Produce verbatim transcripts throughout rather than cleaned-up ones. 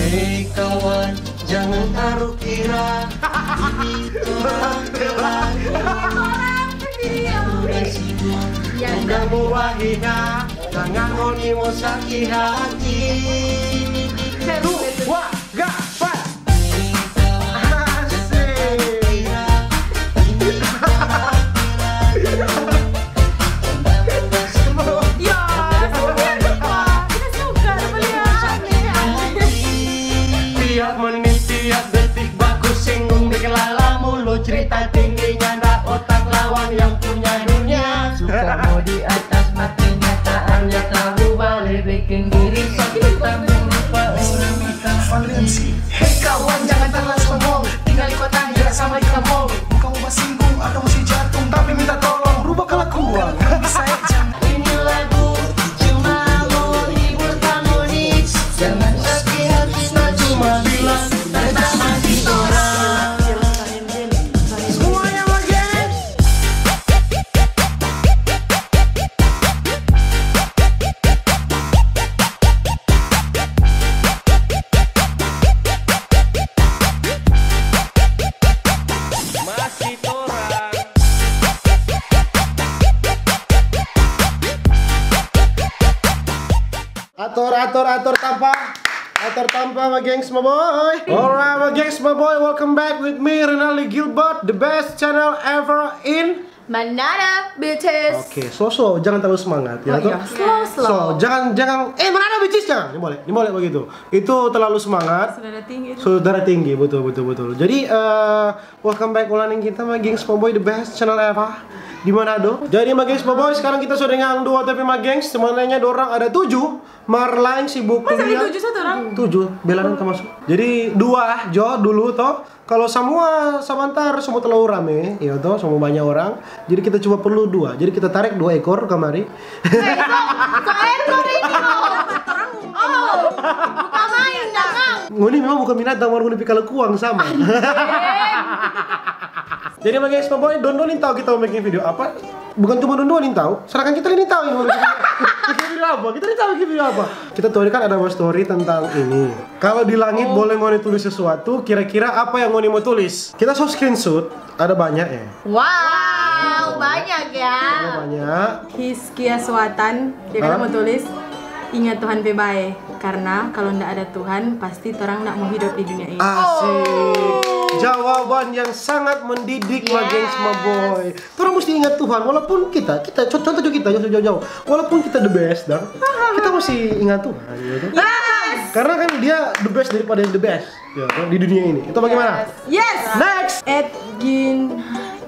Hei kawan, jangan taru kira. Ini torang pe lagu. Torang pe video. Udah sibuk, udah mo bahina, jangan ngoni mo saki hati. Seru, wah, gapat. Asik. Ya, suka kita, kita suka melihat. Tiap menit, tiap detik baku singgung, bikin lala mulu, cerita tinggi, nyanda otak lawan yang punya dunia. Suka mau di atas, mati nyataan, ya tahu bale, bikin diri sakit, tapi lupa orang. Hei kawan, jangan terlalu sombong. Tinggal di kota, ya sama di kampung. Bukan mau basinggung atau mau si jatung, tapi minta tolong rubah kelakuan. Bisa ya, jangan. Ini lagu cuma mau hibur kamu nih. Jangan sakit hati, cuma bilang pertama di orang. Semuanya lagi. Masih torang. Ator, ator, ator tampa. Ator tampa, my gengs, my boy. Alright, my gengs, my boy. Welcome back with me, Rinaldi Gilbert, the best channel ever in Manado, bitches. Oke, so-so, jangan terlalu semangat, ya, toh? Slow, slow. So, jangan, jangan, eh, mana ada bitches, jangan. Ini boleh, ini boleh begitu. Itu terlalu semangat. Sudah tinggi. Sudah tinggi, betul, betul, betul. Jadi, eh, welcome back ulang kita, my gengs, my boy, the best channel ever di Manado. Jadi, my gengs, my boy, sekarang kita sudah dengan dua tapi my gengs, sebenarnya dorang ada tujuh, mar laeng sibuk kuliah. Masa ada tujuh satu orang? Tujuh, Belanda termasuk. Jadi, dua jo dulu, toh. Kalau semua sebentar, semua terlalu rame, ya toh, semua banyak orang. Jadi kita cuma perlu dua. Jadi kita tarik dua ekor kamari. Hei, so, so ekor ini, oh. Oh, bukan main, Kakang. Ngoni memang bukan binatang, baru ngoni pikala kuang sama. Jadi, my gengs, my boy, dong-dong nih tahu kita mau bikin video apa? Bukan cuma dong-dong nih tahu, sedangkan kita ini tahu ini mau bikin video. Bikin video apa? Kita ini tahu bikin video apa. Kita tuh kan ada buat story tentang ini. Kalau di langit boleh ngoni tulis sesuatu, kira-kira apa yang ngoni mau tulis? Kita so screenshot, ada banyak ya. Wow, banyak ya. Ada banyak. Hizkia Suatan, dia kan mau tulis, "Ingat Tuhan pe bae, karena kalau ndak ada Tuhan, pasti torang ndak mau hidup di dunia ini." Asik. Jawaban yang sangat mendidik, my gengs, my boy. Torang mesti ingat Tuhan, walaupun kita, kita co-, contoh juga kita jauh-jauh, walaupun kita the best, dang, kita mesti ingat Tuhan, gitu. Yes. Karena kan dia the best daripada yang the best, ya, di dunia ini. Itu bagaimana? Yes. Next. At Gin,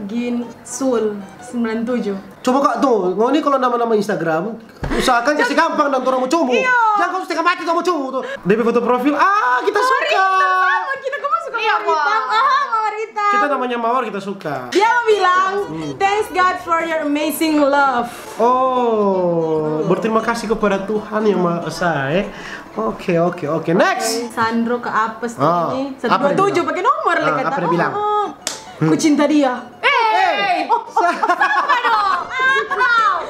Gin Sul sembilan tujuh. Coba kak tuh, ngoni kalau nama-nama Instagram, usahakan kasih gampang dan orang mau coba. Iya. Jangan kau setengah mati kau mau coba tuh. D P foto profil, ah, kita suka. Kita sama, kita, kamu suka mawar hitam. Ah, mawar hitam. Kita namanya mawar, kita suka. Dia bilang, "Thanks God for your amazing love." Oh, berterima kasih kepada Tuhan yang Maha Esa, eh. Oke, oke, oke. Next. Sandro ke Apes ini. Satu dua tujuh, pakai nomor, ah, apa dia bilang? Ku cinta dia. Eh, oh, sama dong.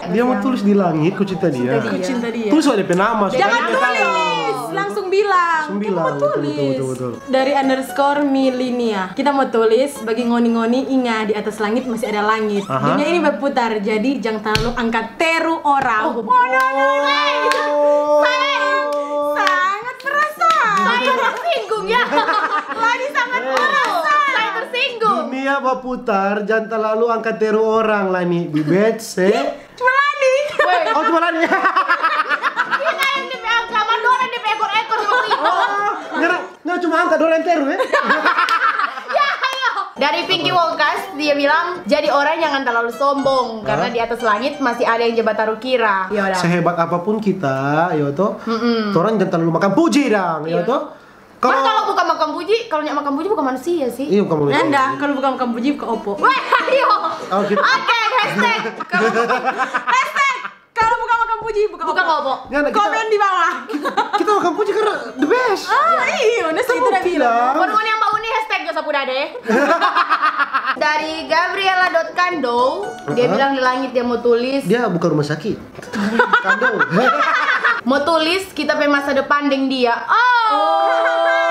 Dia mau tulis di langit, ku cinta dia. Ku cinta dia. Tulis ada nama. Jangan tulis, langsung bilang. Langsung bilang, betul, betul, betul. Dari underscore Milinia. Kita mau tulis, bagi ngoni-ngoni inga di atas langit masih ada langit. Dunia ini berputar, jadi jang talalu angka teru orang. Oh, no, no, no. Sangat perasaan. Saya tersinggung ya. Lagi sangat perasaan. Saya tersinggung. Dunia baputar, jang talalu angka teru orang, Lani. Bibet, se. Cuma Lani. Oh, cuma Lani. Kita yang di P L K, Mandora di P L K, ekor-ekor. Oh, nyerang. Nggak cuma angka dua lentero, ya? Ya, ayo. Dari Pinky Wongkas, dia bilang, "Jadi orang jangan terlalu sombong, karena di atas langit masih ada yang jebataru kira." Ya udah. Sehebat apapun kita, yo toh, torang jangan terlalu makan puji dang, yo toh. Kalau bukan makan puji, kalau nggak makan puji bukan manusia sih. Iya, bukan manusia. Nanda, kalau bukan makan puji bukan opo. Wah, ayo. Oh, gitu. Oke, hashtag. Hashtag. Kalau bukan makan puji, bukan opo. Komen di bawah. Kita, kita makan puji karena the best. Ah, iya, honestly, itu udah bilang. Baru yang bau nih hashtag gak sapu dade. Dari Gabriela dot Kando, dia bilang di langit dia mau tulis. Dia bukan rumah sakit. Kando. Mau tulis kita pe masa depan deng dia. Oh.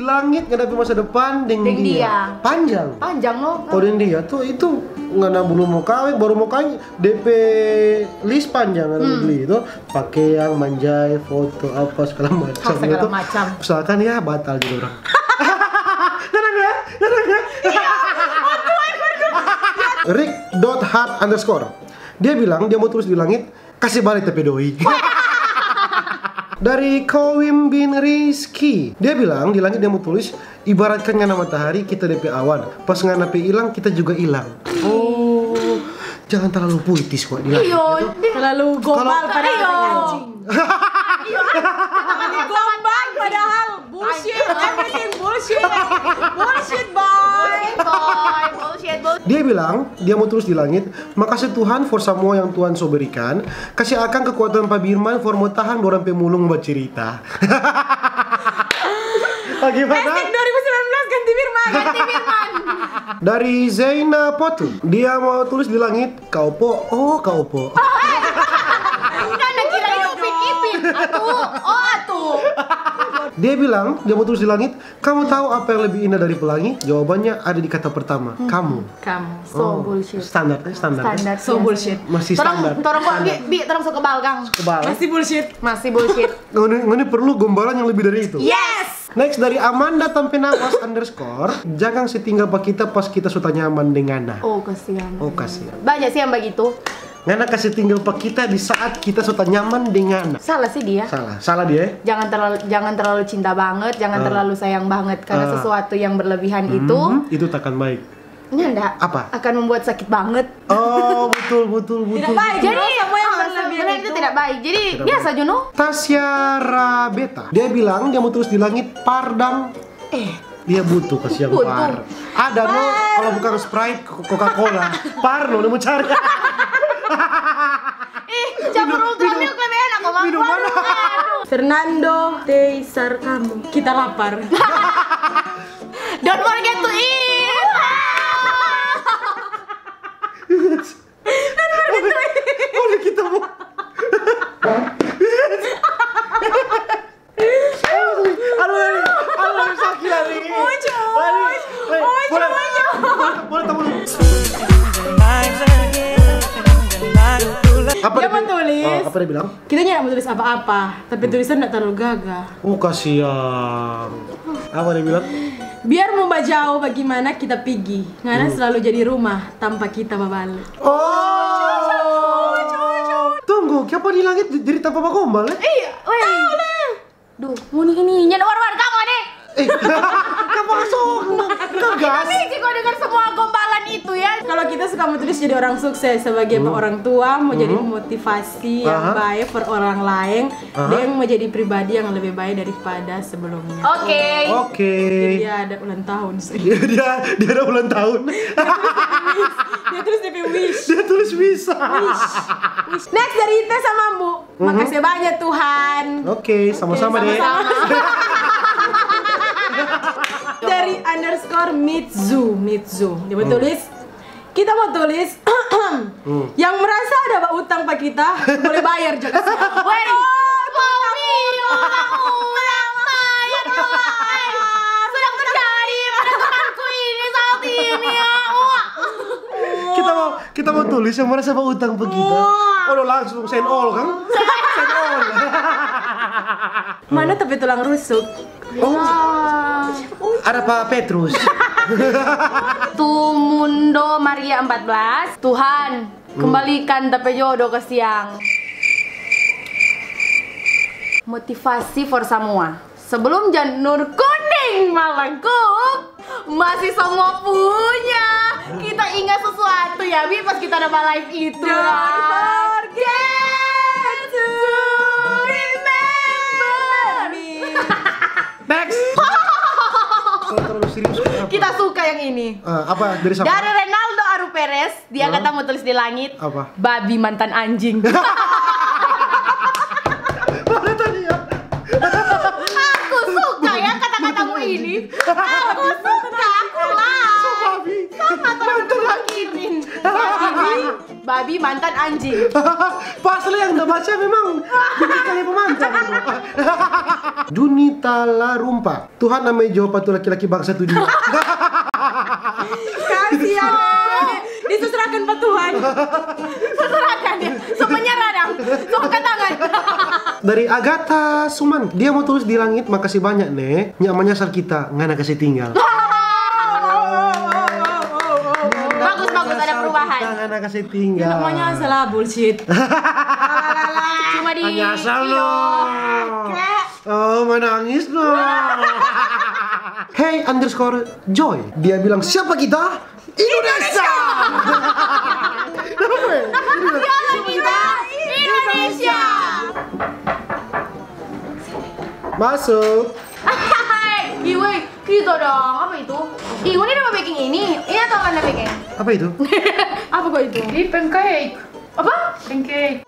Langit ngana pe masa depan deng dia. Panjang. Panjang, no? Kalo deng dia tuh, itu ngana belum mau kawin, baru mau kawin, D P list panjang ngana beli itu. Pakeang, manjai, foto, apa, segala macam. Misalkan ya, batal jadi orang. Tenang ya, tenang ya. Rick dot heart underscore. Dia bilang dia mau tulis di langit, "Kasih bale ta pe doi." Dari Kowim bin Rizky, dia bilang di langit dia mau tulis, "Ibaratkan ngana matahari, kita de pe awan. Pas ngana pe ilang, kita juga ilang." Oh, jangan terlalu puitis kok di langit. Iyo, terlalu gombal, padahal iyo. Anjing. Iyo, terlalu gombal, padahal bullshit, everything bullshit. Bullshit, boy. Bullshit, boy. Bullshit, bullshit. Dia bilang, dia mau tulis di langit, "Makase Tuhan for samua yang Tuhan so berikan. Kase akang kekuatan pa Birman for mo tahang dorang pe mulung bacirita." Bagaimana? Hashtag dua ribu sembilan belas ganti Birman. Ganti Birman. Dari Zaina Potu, dia mau tulis di langit, "Kau po, oh kau po." Kan kira itu Upin Ipin. Atu, oh atu. Dia bilang, dia mau tulis di langit, "Kamu tahu apa yang lebih indah dari pelangi?" Jawabannya ada di kata pertama, kamu. Kamu. So bullshit. Standar, eh, standar, eh. Standar, so bullshit. Masih standar. Tolong, tolong, Bi, Bi, tolong so kebal, Kang. Kebal, eh? Masih bullshit. Masih bullshit. Ngoni, ngoni perlu gombalan yang lebih dari itu. Yes. Next dari Amanda Tampenawas underscore, "Jangan se tinggal pa kita pas kita so tanyaman deng ngana." Oh, kasihan. Oh, kasihan. Banyak sih yang begitu. Ngana kasih tinggal pa kita di saat kita so tanyaman deng ngana. Salah sih dia. Salah, salah dia, eh? Jangan terlalu, jangan terlalu cinta banget, jangan terlalu sayang banget, karena sesuatu yang berlebihan itu, hmm, itu takkan baik. Ini ndak. Apa? Akan membuat sakit banget. Oh, betul, betul, betul. Tidak baik. Jadi, semua yang berlebihan itu tidak baik. Jadi, biasa, Juno. Tasya Rabeta, dia bilang dia mau tulis di langit, "Pardang." Eh, dia butuh kasihan. Butuh. Par. Ada no, kalau bukan Sprite, Coca-Cola. Par no, dia mau cari. Ih, campur Ultra Milk lebih enak kok, Bang. Minum mana? Aduh. Fernando Teisar kamu. Kita lapar. Don't forget to eat. Don't forget to eat. Boleh kita mau. Aduh, aduh, aduh, sakit hati. Muncul. Boleh, boleh, boleh, boleh. Apa dia mau tulis? Oh, apa dia bilang? Kita nyanda mau tulis apa-apa, tapi tulisan ndak terlalu gagah. Oh, kasihan. Apa dia bilang? Biar mau bajao bagimana kita pigi, ngana selalu jadi rumah tampa kita babale. Oh. Tunggu, kiapa di langit jadi tampa bagombal, eh? Iya, weh. Duh, ngoni ini nyanda war-war kang, ade. Eh, kamu langsung ngegas. Tapi kiko dengar semua gombalan itu ya. Kalau kita suka mau tulis jadi orang sukses sebagai orang tua, mau jadi motivasi yang baik for orang lain, dan mau jadi pribadi yang lebih baik daripada sebelumnya. Oke. Oke. Jadi dia ada ulang tahun sih. Dia, dia, dia ada ulang tahun. Dia tulis D P wish. Dia tulis wish. Wish. Wish. Next dari Ite sama Mbu. Makasih banyak, Tuhan. Oke, sama-sama deh. Sama-sama. Dari underscore Mitzu, Mitzu. Dia mau tulis, kita mau tulis, yang merasa ada utang pa kita, boleh bayar juga. Woi, Tommy, orang bayar, bayar. Sedang terjadi pada temanku ini saat ini, ya. Wah. Kita mau Kita mau tulis yang merasa bautang pa kita. Wah. Oh, langsung send all, kan? Send all. Mana tapi tulang rusuk? Oh. Wah. Ada Pak Petrus. Tumundo Maria empat belas. Tuhan, kembalikan tapi jodoh ke siang. Motivasi for semua. Sebelum janur kuning malengkung, masih semua punya. Kita ingat sesuatu ya, Bi, pas kita ada live itu. Don't forget to remember me. Next. Kalau terlalu serius, kenapa? Kita suka yang ini. Eh, apa? Dari siapa? Dari Renaldo Aru Perez. Dia kata mau tulis di langit, apa? Babi mantan anjing. Mana tadi ya? Aku suka ya kata-katamu ini. Aku suka, aku lah. So babi. Sama terus mikirin. Babi, babi mantan anjing. Pas le yang udah baca memang bikin kali pemanjang. Junita Ala rumpa. Tuhan namanya Jehovah tu laki-laki bangsa tu dia. Kasihan. Diserahkan pa Tuhan. Serahkan dia. So menyerah dang. So angkat tangan. Dari Agatha Suman, dia mo tulis di langit, "Makasih banyak, Ne. Nya manyasal kita, ngana kase tinggal." Bagus, bagus, ada perubahan. Kita ngana kase tinggal. Namanya salah bullshit. Cuma di Menyasal, iyo. No. Oh, menangis, no. Hey underscore Joy, dia bilang, "Siapa kita? Indonesia." Kenapa ya? Siapa kita? Indonesia. Masuk. Hai, iwe, kita dong. Apa itu? Ih, ini udah mau bikin ini. Ini atau anda bikin? Apa itu? Apa kok itu? Ini pancake. Apa? Pancake.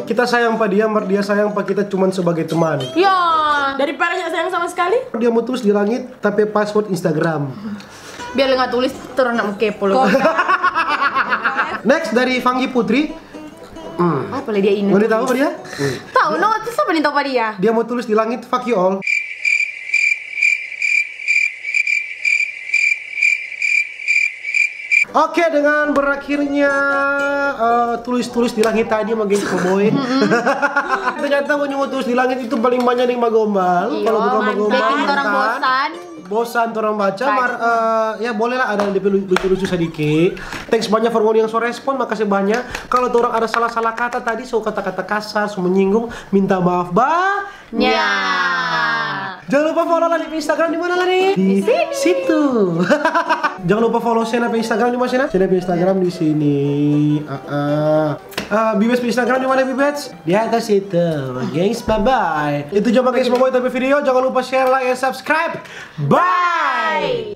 Kita sayang pa dia, mar dia sayang pa kita cuman sebagai teman. Ya, daripada nggak sayang sama sekali. Dia mau tulis di langit, tapi password Instagram. Biar nggak tulis, terus nak kepo lo. Next dari Fanggi Putri. Hmm. Apa lah dia ini? Mau tahu apa dia? Tahu, no, itu siapa nih tahu apa dia? Dia mau tulis di langit, "Fuck you all." Oke, dengan berakhirnya, eh, tulis-tulis di langit tadi sama geng Cowboy. Ternyata mau nyebut tulis di langit itu paling banyak yang magombal. Iya, kalau bukan magombal, bikin orang bosan. Bosan orang baca, mar, eh, ya bolehlah ada yang lucu-lucu sadiki. Thanks banyak for ngoni yang so respon, makasih banyak. Kalau orang ada salah-salah kata tadi, so kata-kata kasar, so menyinggung, minta maaf ba. Nya. Jangan lupa follow Lani pe Instagram di mana, Lani? Di sini. Situ. Jangan lupa follow Sena pe Instagram di mana, Sena? Sena pe Instagram di sini. Ah, ah. Ah, Bibets pe Instagram di mana, Bibets? Di atas itu. Gengs, bye bye. Itu aja, gengs, mau itu video. Jangan lupa share, like, and subscribe. Bye.